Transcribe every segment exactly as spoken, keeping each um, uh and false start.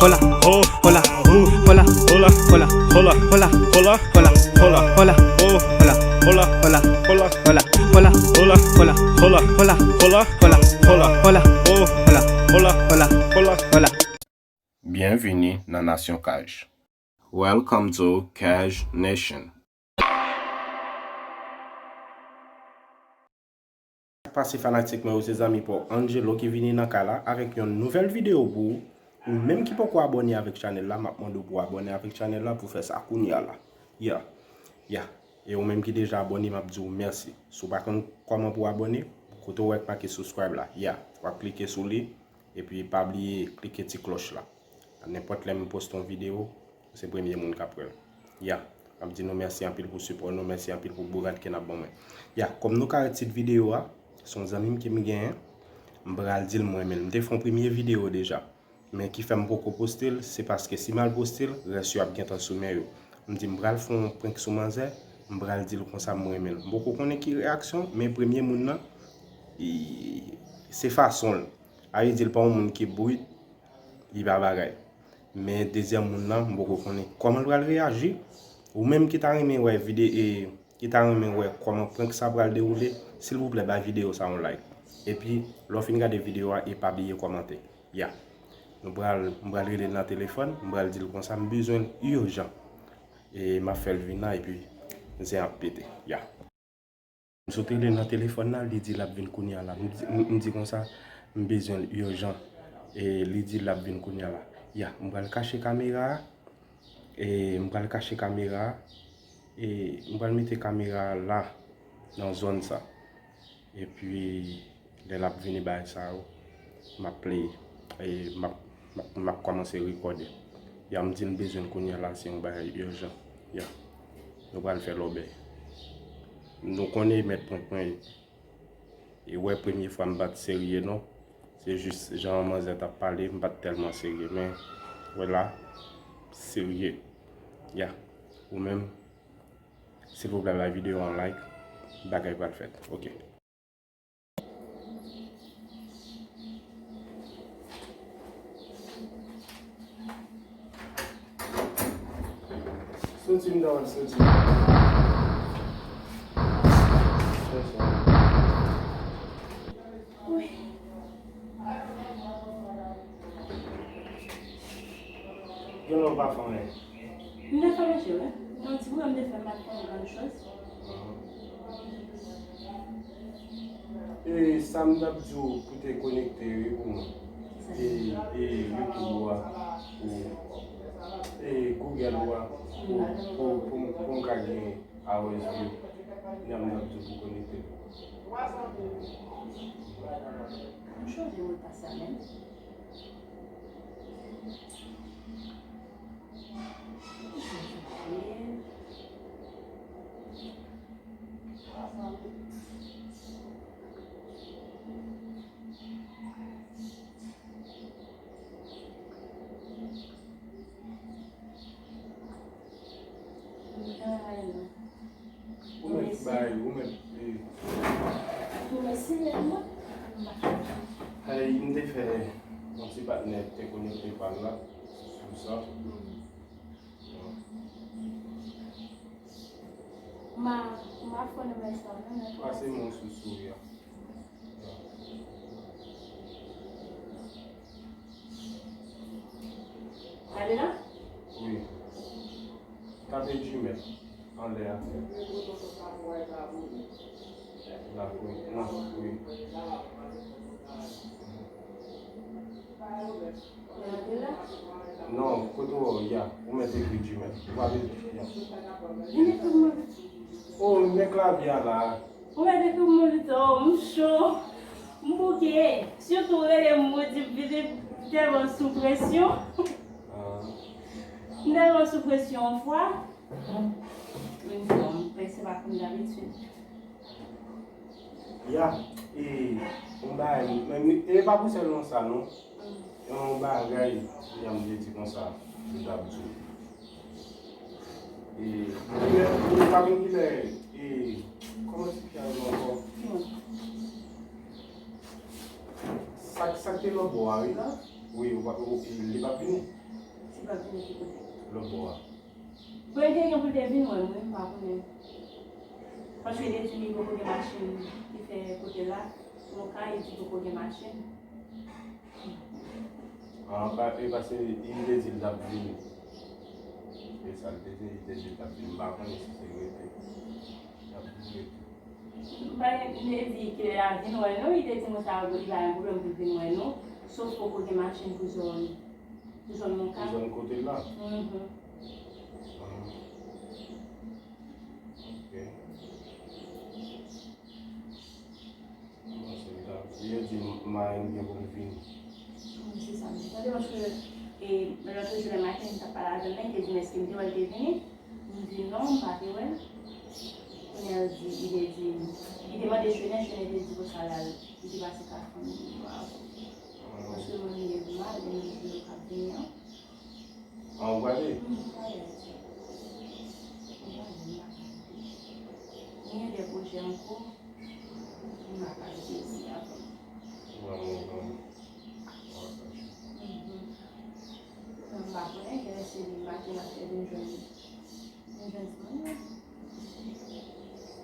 Hola, oh, hola, uh, hola, hola, hola, hola, hola, hola, hola, hola, hola, oh, hola, hola, hola, hola, hola, hola, hola, hola, hola, hola, hola, hola, hola, hola, oh, hola, hola, hola, hola, hola. Byenvini nan Nasyon Kaj. Welcome to Kaj Nation. Sa k pase fanatik mwen yo, se zanmi pa w Angelo ki vini nan kay la avèk yon nouvèl videyo pou ou. Ou menm ki poko abòne avèk chanèl la, m ap mande w pou w abòne avèk chanèl la, pou w fè sa kounye a la. Ya, ya. E ou menm ki deja abòne, m ap di w mèsi. Si w pa konn kòman pou w abòne, kote w wè k make subscribe la, ya, w ap klike sou li, epi pa bliye klike ti klòch la. Nenpòt lè m poste yon videyo, ou se premye moun k ap wè l. Ya, m ap di nou mèsi anpil pou sipò nou, mèsi anpil pou bourad ke n ap ban mwen. Ya, kòm nou ka wè tit videyo a, se yon zanmi m ke m genyen, m pral di l m renmen l. M te fè yon premye videyo deja, men ki fè m poko poste l, se paske si m al poste l, rès yo ap gentan sou men yo. M di m pral fè yon prank sou manzè, m pral di l konsa m renmen l. M poko konnen ki reyaksyon, men premye moun nan, i, se fason l. A vle di l pa yon moun ki brit, li pa bagay. Men dezyèm moun nan, m poko konnen kòman l pral reyaji. Ou menm ki ta renmen wè vide-, e, ki ta renmen wè kòman prank sa pral dewoule, silvouplè bay videyo sa yon like. Epi, lè w fin gade videyo a, e pa bliye kòmante. Ya. Nou pral, m pral rele l nan telefòn, m pral di l konsa, m bezwen l ijan. E m ap fè l vin la, epi zen ap pete. Ya. M sot rele nan telefòn nan, li di l ap vin kounye a la. M di, m, m di konsa, m bezwen l ijan. E li di l ap vin kounye a la. Ya, m pral kache kamera a. E m pral kache kamera a. E m pral mete kamera a la, nan zòn sa. Epi, lè l ap vini bagay sa yo, m ap play, e m ap, m ap, m ap kòmanse rekòde. Ya, m di l m bezwen l kounye a la, se yon bagay ijan. Ya. Nou pral fè lòbèy. Nou konnen mèt prank mwen ye. E wè premye fwa m pa t serye non. Se jis jan manzè t ap pale, m pa t tèlman serye. Men, wè la, serye. Ya. Ou menm, silvouplè, bay videyo an like. Bagay pral fèt. Ok. Soti m ta wè l soti. Gen lè w pa fè anyen. M te fè manje, wi. Yon ti bouyon m te fè, m pa t fè yon grann choz. E sa m t ap di w pou te konekte wi pou mwen. E, e YouTube ou a, pou, e Google ou a, pou, pou, pou, pou m ka gen always view. Nan m t ap di w pou konekte. M chanje mot pas la menm. Ou mèt bay, ou mèt, e. Ay, m te fè yon ti patnè te konekte pa l la sou sa. Ma, ma fò nan mèt sa, non, nan. Pase men w sou souri a. Gade la? Wi. Tape Gmail anlè a. La, wi. Non, wi. Non, kote w wè w, ya. Ou mèt ekri Gmail. Ou pa bezwen, ya. Vin ekri mwen vit. Oh, men klavye a la. Ou mèt ekri mwen vit. Oh, m cho. M bouke. Sitou rele m, ou di vin tèlman sou presyon. Ah. M tèlman sou presyon yon fwa. Yon fwa, m prese pa konn dabitid. Ya, e, yon bagay, men, e pa pou sèl nan sa, non. Yon bagay, jan m te di konsa, m t ap di w. E, e, pa gen kilè, e, kòman se ki a yo ankò? Sa, sa k te lòtbò a, wi. Wi, ou pa, ou, e, li p ap vini. Lòt bò a. Bon, li te gen pou l te vin wè m, wi, m pa konnen. Paske li te di m li poko gen machin ki fè kote l la. Monka, li di poko gen machin. Ah, pa, e paske li te di l t ap vini. E sa l te di, li te di l t ap vini. M pa konnen si se rete. L ap vini rete. M pa gen, li te di kilè l ap vin wè nou, li te di mwen sa, li pa gen pwoblèm pou l vin wè nou. Sof poko gen machin pou zòn, pou zòn Monka. Pou zòn kote l la? Mhm. Ah. Ok. Bon, se sa. Li te di m, m a gen pou m vini. Wi, se sa m di. Tande, paske, e, lòt jou lè maten, m t ap pale avè l la, li te di m èske m te wè l te vini. M di non, m pa te wè l. Kounye a, l di, li te di, li te mande Chene, Chene te di konsa l al, li te pase ka fanmi li yo avan. Paske mwen, m gen mal, men m di yo k ap vini an. An, ou prale? M prale, m prale, m pa prale. M gen de pwojè ankò, m pa prale isi avan. Vrèman, vrèman. Mhm. M pa konnen, gen lè se li maten apre vin jwenn, vin jwenn fanmi.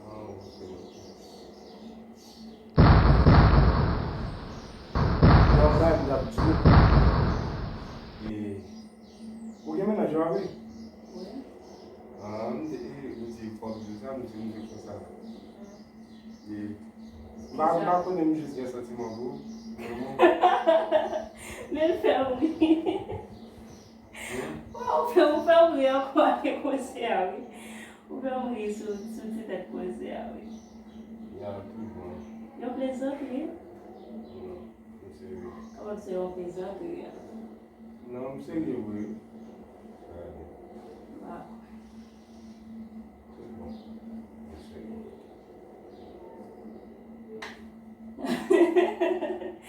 Ah, ok, ok. Yon bagay m t ap di w. E, ou gen mennaj ou a, wi? Wi. Ah, m te, e, ou di fò m di w sa, m di, m di w konsa. E, m pa, m pa konnen, m jis gen santiman pou ou, vrèman. Men l fè m ri. Hmm? Ou fè, ou fè m ri ankò avèk konsèy a, wi. Ou fè m ri sou, sou ti tèt konsèy a, wi. Ya, tout bon. Yon plezantri. Non, m serye. Kòman se yon plezantri? Non, m serye vre. Gade. Waw. Tout bon. M serye.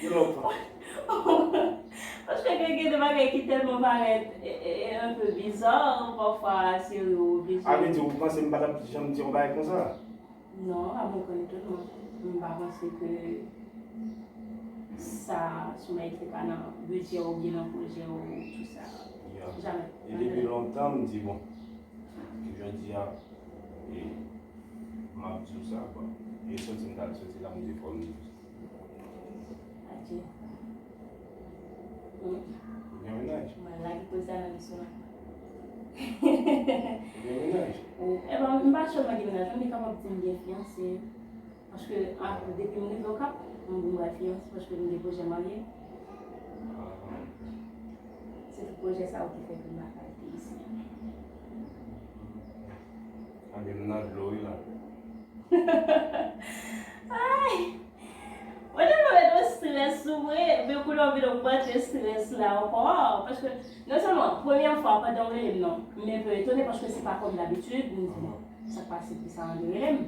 Gen lontan. Paske gen, gen de bagay ki tèlman parèt, e, e, e, un peu bizarre, pafwa, serye ou oblije. A vle di, ou panse m pa t ap janm di yon bagay konsa? Non, a mon konnetman, m pa panse ke sa, sou Maïté pa nan bidjè ou byen nan pwojè ou, tou sa. Ya. Jamè. E depi lontan, m di, bon, jodi a, e, m ap di w sa, bon, e soti m t al soti la, m di fò m di w sa. Adje. Hmm. Ou gen mennaj? Mwen la ki poze sa nan kesyon la. Ou gen mennaj? Ou, e bon, m pa sèlman gen mennaj, mwen, m te kapab di m gen fiyanse. Paske, a, depi m rive Okap, m di m pral fiyanse, paske m gen pwojè marye. Ah. Se tout pwojè sa yo ki fè ke m pa ka rete isi. Anben, m nan dlo wi la. Ay! Mwen te mete yon strès sou mwen, men kounye a w vin ogmante strès la ankò. Paske, non sèlman, premyè fwa, pandan w rele m nan, m enpe etone paske se pa kòm dabitid, m di, bon, sa k pase, poukisa André rele m?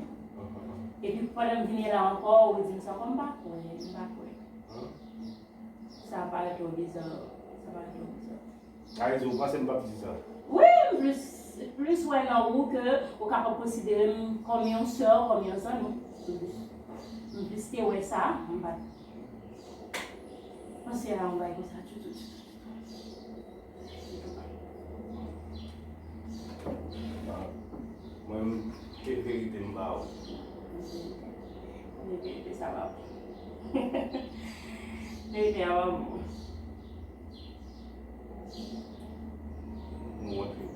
Epi pandan m vini la ankò, ou di m sa ankò, m pa kwè, m pa kwè. Sa parèt twò biza, sa parèt twò biza. Sa vle di ou panse m p ap di sa? Wi, m plis, plis wè nan ou ke ou kapab konsidere m kòm yon sè, kòm yon zanmi. M plis, m plis te wè sa, m pa t panse a yon bagay konsa ditou, ditou, ditou. Mwen, m, ke verite m ba ou? Verite sa pa bon. Verite a pa bon. Ou wont wi.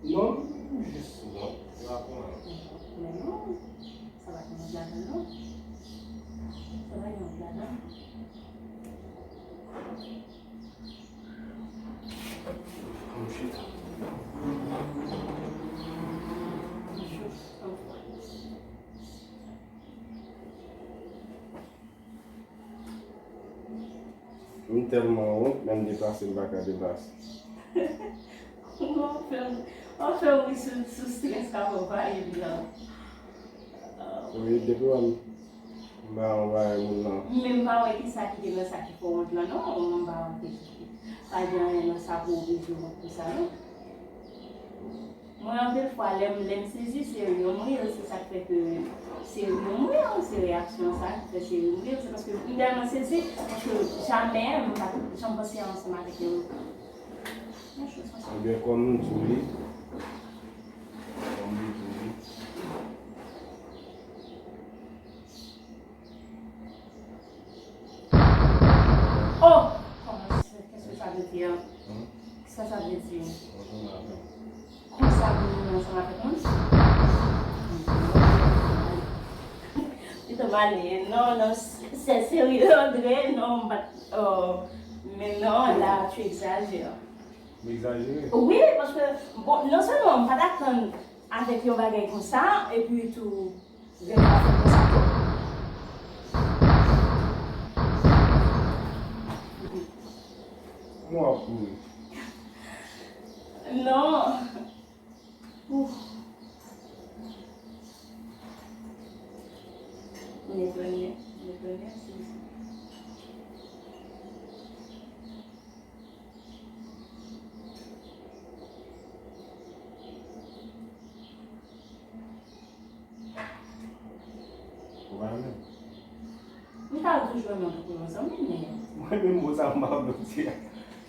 Non, m jis wont. Se pa pou anyen. Men non, sa pa t yon wont ladan non. Sa pa t yon wont ladan. Ann chita. M tèlman wont, menm deplase m pa ka deplase. Kouman w fè, w fè wi sou, sou strès k ap anvayi m nan? Wi, depi w wè m, m pa anvayi moun nan. Men m pa wè kisa ki te nan sa ki fè w wont lan non, m pa wè ki, pa gen anyen nan sa pou w bezwen wont pou sa non. Mwen, anpil fwa, lè m, lè m sezi, se yon rire, se sa k fè ke se yon rire, se reyaksyon sa ki fè se yon rire, se paske m tèlman sezi, paske jamè, m pa t janm panse ansanm avèk yon, yon choz konsa. Ebyen, kòm nou di w li, kòm nou di w li. Oh! Comment ça, qu'est-ce que ça veut dire? Sa sa vle di? Konsa pou moun ansanm avèk moun? Pito m ale. Non, non, se serye, Andre, non, m pa t, oh, men non, la, tu exagères. M egzajere? Wi, paske, bon, non sèlman m pa t atann avèk yon bagay konsa, epi tou, Gen dwa fè konsa tou. Mwen ap kouri. Non. Ouf. Mwen etone, mwen etone, si, si. Ou pa renmen? M ta toujou renmen w tankou yon zanmi, men. Mwen menm, mo sa m pa vle w di a.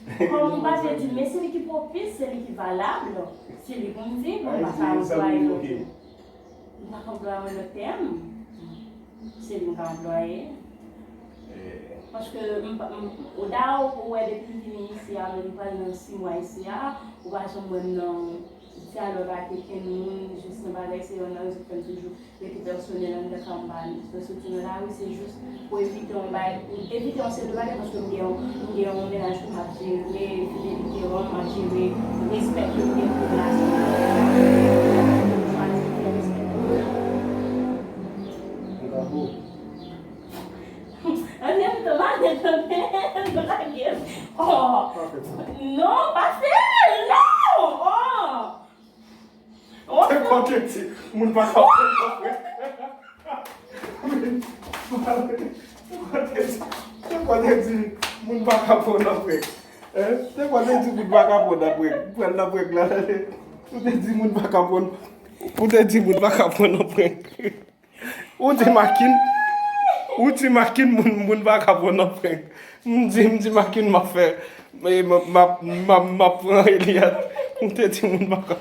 Kòm ou pa vle di, men se li ki pwopis, se li ki valab, se li pou m di, bon, m pa ka anplwaye lòt. M pa ka anplwaye yon lòt tèm. Se li m ka anplwaye. Paske m pa, m, ou da ou wè depi m vini isi a, menm pral nan sis mwa isi a, ou pa janm wè m nan dyalòg ak okenn moun, jis nan bagay, se youn nan rezon k fè m toujou rete pèsonèl anndan kay mwen, pa soti nan lari, se jis pou evite yon bagay, evite yon seri de bagay, paske m gen yon, m gen yon mennaj pou m ap jere, fidelite m ap jere, respè ke m gen pou relasyon an. Mwen chwazi fè respè pou mwen. Bravo. Ann, ann, ann, ann, ann, lage m. Oh. Non, pa fè l, non. Oh. Oh. Te konn te di, moun pa ka pran nan prank. Te konn te di, te konn te di, moun pa ka pran nan prank. Hein? Te konn te di, moun pa ka pran nan prank. Pran nan prank la. Ou te di, moun pa ka pran. Ou te di, moun pa ka pran nan prank. Ou di Makin, ou di Makin moun, moun pa ka pran nan prank. M di, m di Makin m ap fè, m, m, m ap, m ap, m ap pran Eliante. Ou te di moun pa ka.